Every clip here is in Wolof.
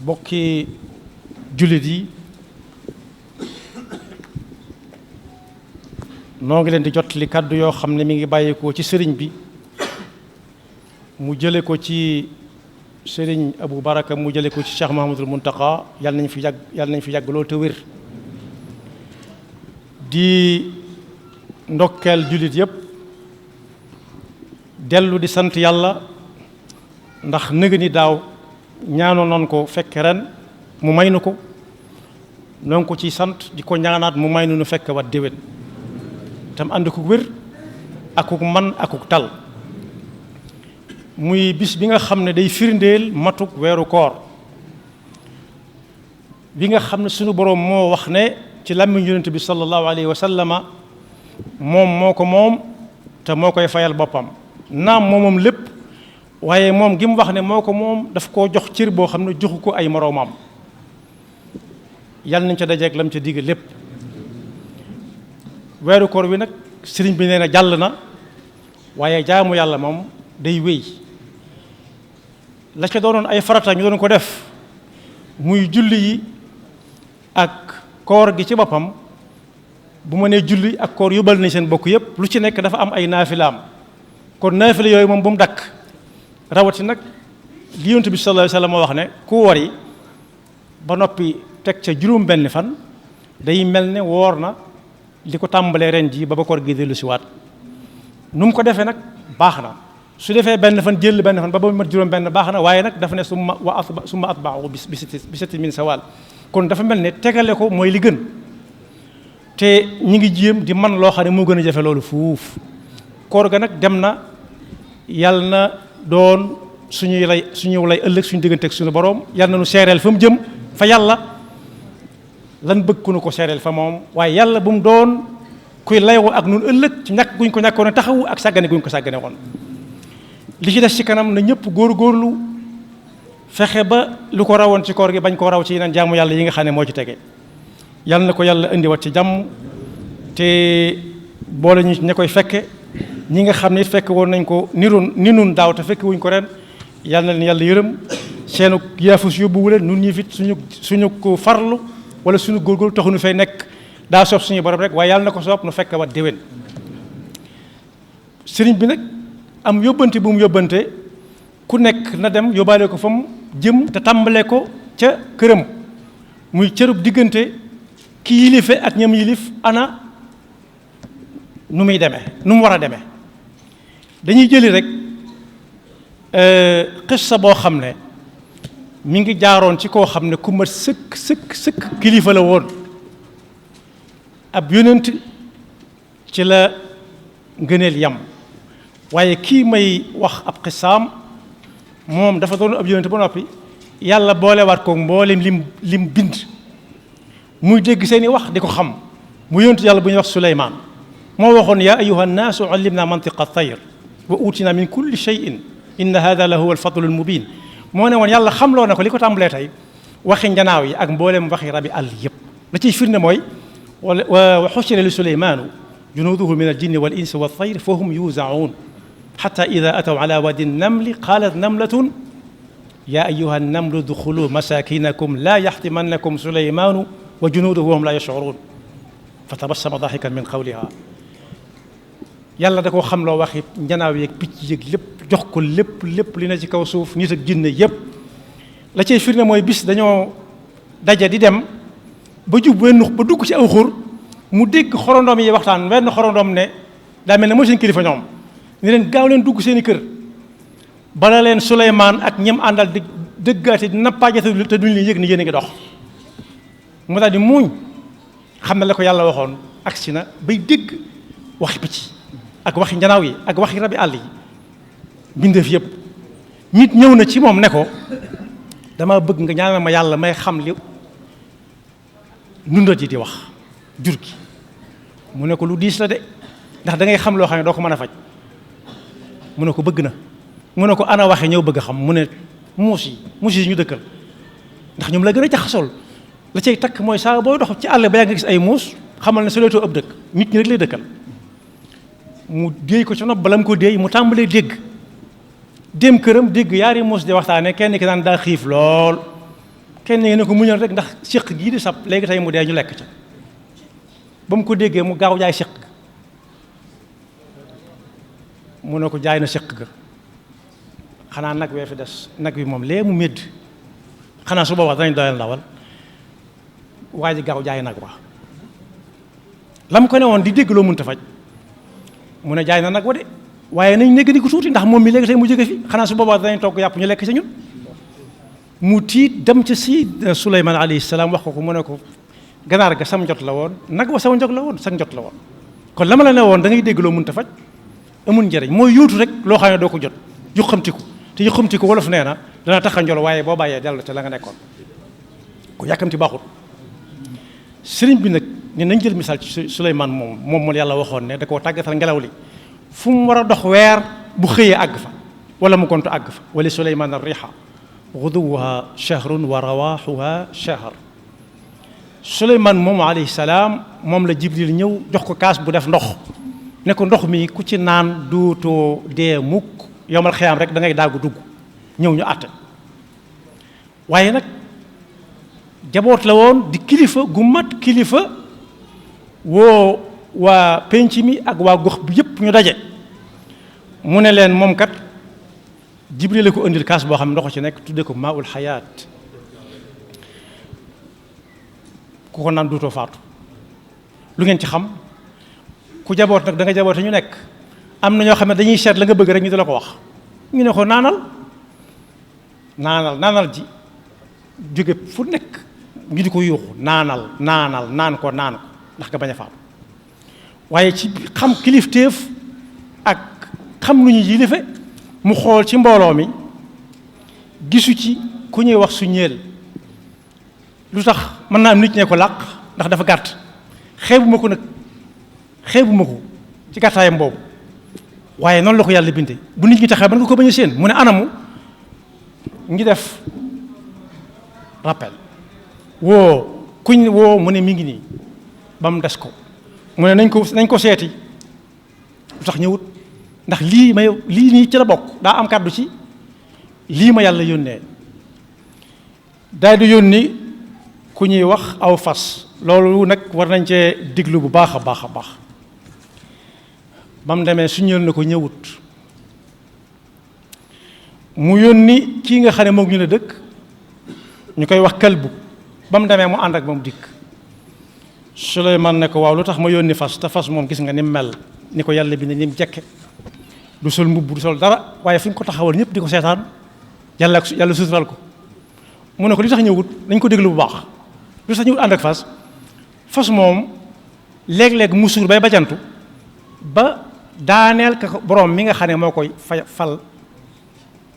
bokki jullit yi noo ngi leen di jottali kàddu yoo xam ne mi ngi bàyyeekoo ci sëriñ bi mu jële ko ci sëriñ Abu Baraka mu jële ko ci Cheikh Mahamadul Muntaqa yàlla nañ fi yàgg loolu te wér di ndokkeel jullit yépp dellu di sant yàlla ndax nëga ni daaw ñaanoon noon ko fekk ren mu may nu ko noonu ko ci sant di ko ñaanaat mu may nu nu fekk wat déwén tam ànd ko wér akuk man akuk tal muy bis bi nga xam ne day firndeel matuk weeru koor bi nga xam ne sunu boroom moo wax ne ci làmmiñ yonent bi sallallahu alayhi wa sallama moom moo ko moom te moo koy fayal boppam naam moomam lépp waaye moom gi mu wax ne moo ko moom daf koo jox cër boo xam ne joxu ko ay moroomam yàlla nañ ca dajeeg lam ca digg lépp weeru koor wi nag sëriñ bi nee na jàll na waaye jaamu yàlla moom day wéy la ca doonoon ay farata ñu doon ko def muy julli yi ak koor gi ci boppam bu ma nee julli ak koor yóbbal nañ seen bokk yépp lu ci nekk dafa am ay naafilaam kon naafila yooyu moom bu mu dakk rawati nag li Yonent bi sallallahu alayhi wa sallam moo wax ne ku wori ba noppi teg ca juróom benn fan day mel ne woor na li ko tàmbalee ren ji ba koor gi dellu si waat nu mu ko defee nag baax na su defee benn fan jël benn fan ba mat juróom benn baax na waaye nag dafa ne summa atba'u bi sitti min sawaal kon dafa mel ne tegale ko mooy li gën te ñi ngi jéem di man loo xam ne moo gën a jafe loolu fuuf koor ga nag dem na yàlla na doon suñuy lay ëllëg suñu diggante ak suñu boroom yàlla na nu seereel fa mu jëm fa yàlla lan bëgg ku nu ko seereel fa moom waaye yàlla bu mu doon kuy layoo ak nun ëllëg ci ñàkk guñ ko ñàkkoon a taxawu ak sàggane guñ ko sàggane woon li ci des ci kanam na ñëpp góorgóorlu fexe ba lu ko rawoon ci koor gi bañ koo raw ci yeneen jaamu yàlla yi nga xam ne moo ci tege yàlla na ko yàlla indiwaat ci jàmm te boole ñu ña koy fekke ñi nga xam ne fekk woon nañ ko ni nun daaw te fekk wuñ ko ren yàlla na leen yàlla yërëm seenu yaafus yóbbuwu leen nun ñi fit suñu ko farlu wala suñu góorgóorlu taxu nu fay nekk daa soob suñu borom rek waaye yàlla na ko soob nu fekk wat déwén sëriñ bi nag am yóbbante bu mu yóbbante ku nekk na dem yóbbaale ko fa mu jëm te tàmbale ko ca këram muy cërub diggante ki yilife ak ñam yilif ana nu muy demee nu mu war a demee dañuy jëli rek xissa boo xam ne mi ngi jaaroon ci koo xam ne ku mat sëkk kilifa la woon ab yonent ci la ngëneel yam waaye kii may wax ab xissaam moom dafa doon ab yonent ba noppi yàlla boolewaat ko mboolem lim bind muy dégg seeni wax di ko xam mu yonent yàlla bu ñuy wax Suleymaan moo waxoon yaa ayyuha nnaasu allimna mantiqa tayr wa utina min kulli shay'in inna hada la huwa alfadlu almubin moo ne woon yàlla xamloo na ko li ko tàmbalee tey waxi njanaaw yi ak mboolem waxi rabi àll yépp la ciy firnde mooy wa xushira li suleymaanu junuuduhu min aljinni wal insi wa tayr fa hum yuuzaun xata ida ataw ala wadi namli qaalat namlatun yaa ayyuha namlu duxulu masakinakum laa yaxtimannakum suleymaanu wa junuuduhu wa hum laa yashcuruun fa tabassama daaxikan min qawliha yàlla da koo xam loo waxi njanaaw yeeg picc yeeg lépp jox ko lépp li na ci kaw suuf nit ak jinne yépp la cay firnde mooy bis dañoo daje di dem ba jub ba dugg ci aw xur mu dégg xorondoom yi waxtaan wenn xorondoom ne daa mel ne mooy seen kilifa ñoom ne leen gaaw leen dugg seeni kër bala leen Suleymaan ak ñem àndal di dëggaate di nappaajate te duñ leen yëg ni yéen a ngi dox mu daal di muuñ xam ne la ko yàlla waxoon agsi na bay dégg waxi picc ak waxi njanaaw yi ak waxi rabi àll yi bindeef yëpp nit ñëw na ci moom ne ko dama bëgg nga ñaanal ma yàlla may xam li nundat yi di wax jur gi mu ne ko lu diis la de ndax da ngay xam loo xam ne doo ko mën a faj mu ne ko bëgg na mu ne ko ana waxe ñëw bëgg a xam mu ne muus yi ñu dëkkal ndax ñoom la gën a jaxasool la cay takk mooy saa booy dox ci àll ba yaa nga gis ay muus xamal ne soleetoo ëpp dëkk nit ñi rek lay dëkkal mu déey ko ci nopp bala mu ko déey mu tàmbalee dégg dem këram dégg yaari muus di waxtaane kenn ki naan daa xiif lool kenn ne ko muñal rek ndax séq gii di sab léegi tey mu dee ñu lekk ca ba mu ko déggee mu gaaw jaay séq ga mu ne ko jaay na séq ga xanaa nag wee fi des nag wi moom lee mu médd xanaa su boobaa danañ doyal ndawal waa ji gaaw jaay nag wa la mu ko ne woon di dégg loo mënta faj mu ne jaay na nag wa de waaye nañ négg di ko tuuti ndax moom mi léegi tey mu jóge fi xanaa su boobaa danañ togg yàpp ñu lekk ca ñun mu tiit dem ca si Suleymaan alayhi salaam wax ko mu ne ko ganaar ga sam njot la woon nag wa sama njot la woon sa njot la woon kon la ma la ne woon da ngay dégg loo mënta faj amul njëriñ mooy yóotu rek loo xam ne doo ko jot yu xamtiku te yu xamtiku wolof nee na dana tax a njol waaye boo bàyyee dellu ca la nga nekkoon ku yàkkamti baaxut sëriñ bi nag ne nañ jël misaal ci Suleymaan moom yàlla waxoon ne da koo tàggatal ngelaw li fu mu war a dox weer bu xëyee àgg fa wala mu gontu àgg fa wala Suleymaan ar-riiha guduwuha shahrun wa rawaaxuha shahr Suleymaan moom alayhi salaam moom la Jibril ñëw jox ko kaas bu def ndox ne ko ndox mi ku ci naan duutoo dee mukk yowmal xiyaam rek da ngay daagu dugg ñëw ñu àtte waaye nag jaboot la woon di kilifa gu mat kilifa woo waa penc mi ak waa gox bi yépp ñu daje mu ne leen moom kat Jibril la ko indil kaas boo xam ne ndox ci nekk tudde ko maaul xayaat ku ko naan duutoo faatu lu ngeen ci xam ku jaboot nag da nga jaboote ñu nekk am na ñoo xam ne dañuy seet la nga bëgg rek ñu di la ko wax ñu ne ko naanal ji jóge fu nekk ñu di ko yuuxu naan ko ndax nga bañ a faatu waaye ci xam kilifteef ak xam lu ñu yilife mu xool ci mbooloo mi gisu ci ku ñuy wax su ñeel lu tax mën naa am nit ñee ko làq ndax dafa gàtt xeebuma ko ci gàttaayam boobu waaye noonu la ko yàlla binde bu nit ñi taxee mën nga ko bañ a séen mu ne anamu ngi def rappel kuñ woo mu ne mi ngi nii ba mu des ko mu ne nañ ko seeti lu tax ñëwut ndax lii nii ci la bokk daa am kàddu ci lii ma yàlla yónnee daal di yónni ku ñuy wax aw fas loolu nag war nañ cee diglu bu baax a baax a baax ba mu demee su ñël na ko ñëwut mu yónni kii nga xam ne moom ñu ne dëkk ñu koy wax kalbu ba mu demee mu ànd ak moom dikk Suleymaan ne ko waaw lu tax ma yónni fas te fas moom gis nga ni mu mel ni ko yàlla bi ne ni mu jekke du sol mbubb du sol dara waaye fi ñu ko taxawal ñëpp di ko seetaan yàlla sutural ko mu ne ko li tax ñëwut nañ ko déglu bu baax lu tax ñëwut ànd ak fas moom léeg-léeg mu suur bay bajantu ba daaneel ka borom mi nga xam ne moo koy fal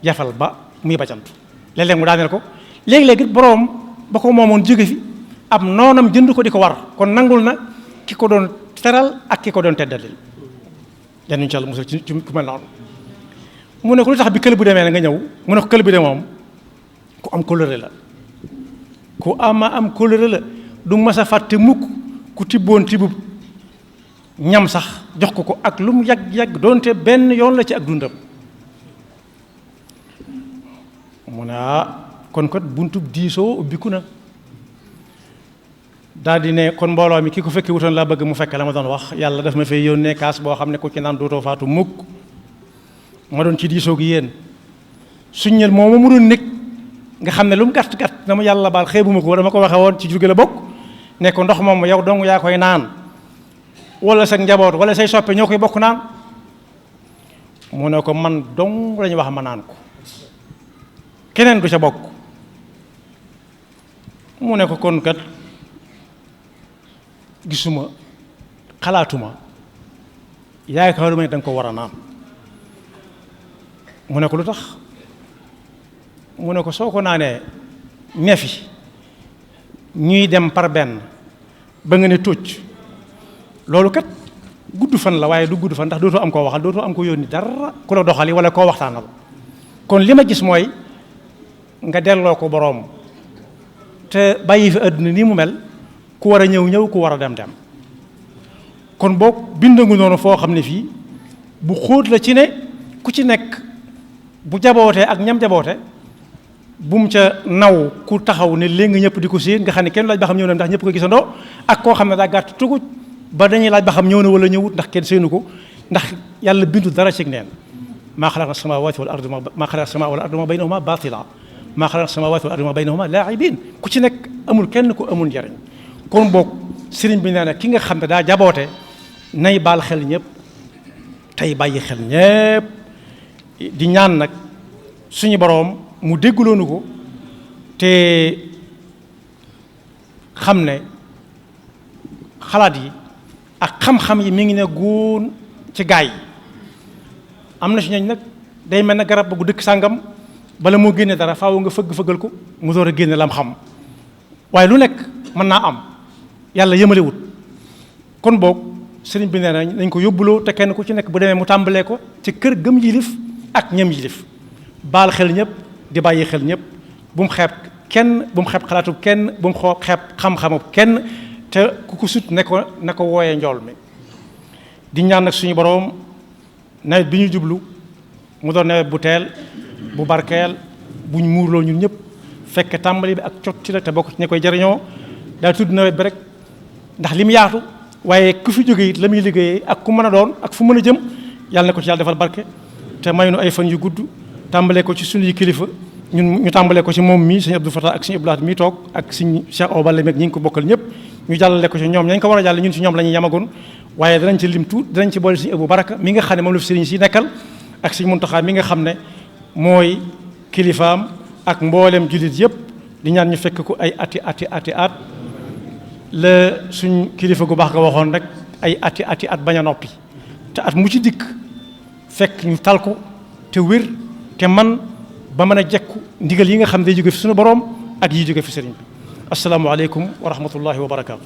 yafal ba muy bajantu léeg-léeg mu daaneel ko léeg-léeg it borom ba ko moomoon jóge fi ab noonam jënd ko di ko war kon nangul na ki ko doon teral ak ki ko doon teddalil yan ñu ci Yàlla musal ci ku mel noonu mu ne ko lu tax bi kël bu demee na nga ñëw mu ne ko kël bi de moom ku am kóllëre la ku am kóllëre la du mas a fàtte mukk ku tibboon tibbub ñam sax jox ko ak lu mu yàgg doonte benn yoon la ci ak dundam mu ne kon kat buntub diisoo ubbiku na daal di ne kon mbooloo mi ki ko fekkee wutoon laa bëgg mu fekk la ma doon wax yàlla daf ma fay yónnee kaas boo xam ne ku ci naan dootoo faatu mukk ma doon ci diisoo gi yéen suñ ñël moom mu doon nekk nga xam ne lu mu gàtt dama yàlla baal xeebuma ko dama ko waxee woon ci jóge la bokk ne ko ndox moom yow dong yaa koy naan wala sa njaboot wala say soppe ñoo koy bokk naan mu ne ko man dong lañu wax ma naan ko keneen du ca bokk mu ne ko kon kat gisuma xalaatuma yaakaaruma ne danga ko war a naan mu ne ko lu tax mu ne ko soo ko naanee neefi ñuy dem par benn ba nga ne tócc loolu kat gudd fan la waaye du gudd fan ndax dootoo am koo waxal dootoo am ko yónni dara ku la doxali wala koo waxtaanal kon li ma gis mooy nga delloo ko boroom te bàyyi fi àdduna ni mu mel ku war a ñëw ku war a dem kon boog bindangu noonu foo xam ne fii bu xóot la ci ne ku ci nekk bu jabootee ak ñam jaboote bu mu ca naw ku taxaw ne léegi ñëpp di ko séen nga xam ne kenn laaj ba xam ñëw na ndax ñëpp ko gisandoo ak koo xam ne daa gàtt tugut ba dañuy laaj ba xam ñëw na wala ñëwut ndax kenn séenu ko ndax yàlla bindu dara ci neen maa xalaqna samaawaati wal arda maa xalaqna samaawaati wal arda ma baynahuma baatila maa xalaqna samaawaati wal arda ma baynahuma laa'ibiin ku ci nekk amul kenn ku amul njariñ kon boog sëriñ bi nee na ki nga xam ne daa jaboote nay baal xel ñëpp tey bàyyi xel ñëpp di ñaan nag suñu boroom mu déggloonu ko te xam ne xalaat yi ak xam-xam yi mi ngi ne góon ci gaay yi am na si ñooñ nag day mel ne garab ba gu dëkk sàngam bala moo génne dara faaw nga fëgg-fëggal ko mu door a génne lam xam waaye lu nekk mën naa am yàlla yëmalewut kon boog sëriñ bi nee na nañ ko yóbbuloo te kenn ku ci nekk bu demee mu tàmbalee ko ci kër gëm yilif ak ñam yilif baal xel ñëpp di bàyyi xel ñëpp bu mu xeeb kenn bu mu xeeb xalaatu kenn bu mu xeeb xam-xamu kenn te ku ko sut ne ko na ko wooyee njool mi di ñaan nag suñu boroom nawet bi ñu jublu mu doon nawet bu teel bu barkeel buñ muurloo ñun ñëpp fekk tàmbali bi ak cotti la te bokk ci ña koy jariñoo daa tudd nawet bi rek ndax li mu yaatu waaye ku fi jóge it la muy liggéeyee ak ku mën a doon ak fu mën a jëm yàlla na ko ci yàlla defal barke te may nu ay fan yu gudd tàmbalee ko ci suñuy kilifa ñun ñu tàmbalee ko ci moom mii sëñ Abdou Fatah ak sëñ Abdou Lahad mii toog ak sëñ Cheikh Awa Balla meeg ñi ngi ko bokkal ñëpp ñu jàllale ko ci ñoom ñañ ko war a jàlle ñun ci ñoom la ñuy yamagoon waaye danañ ci lim tuut danañ ci boole sëñ Abou Baraka mi nga xam ne moom la fi sëriñ si nekkal ak sëñ Muntaxa mi nga xam ne mooy kilifaam ak mboolem jullit yëpp di ñaan ñu fekk ko ay ati at la suñ kilifa gu baax nga waxoon rek ay ati at bañ a noppi te at mu ci dikk fekk ñu tal ko te wér te man ba mën a jekku ndigal yi nga xam ne day jóge fi suñu boroom ak yi jóge fi sëriñ bi asalaamaaleykum wa rahmatullahi wa barakaatu.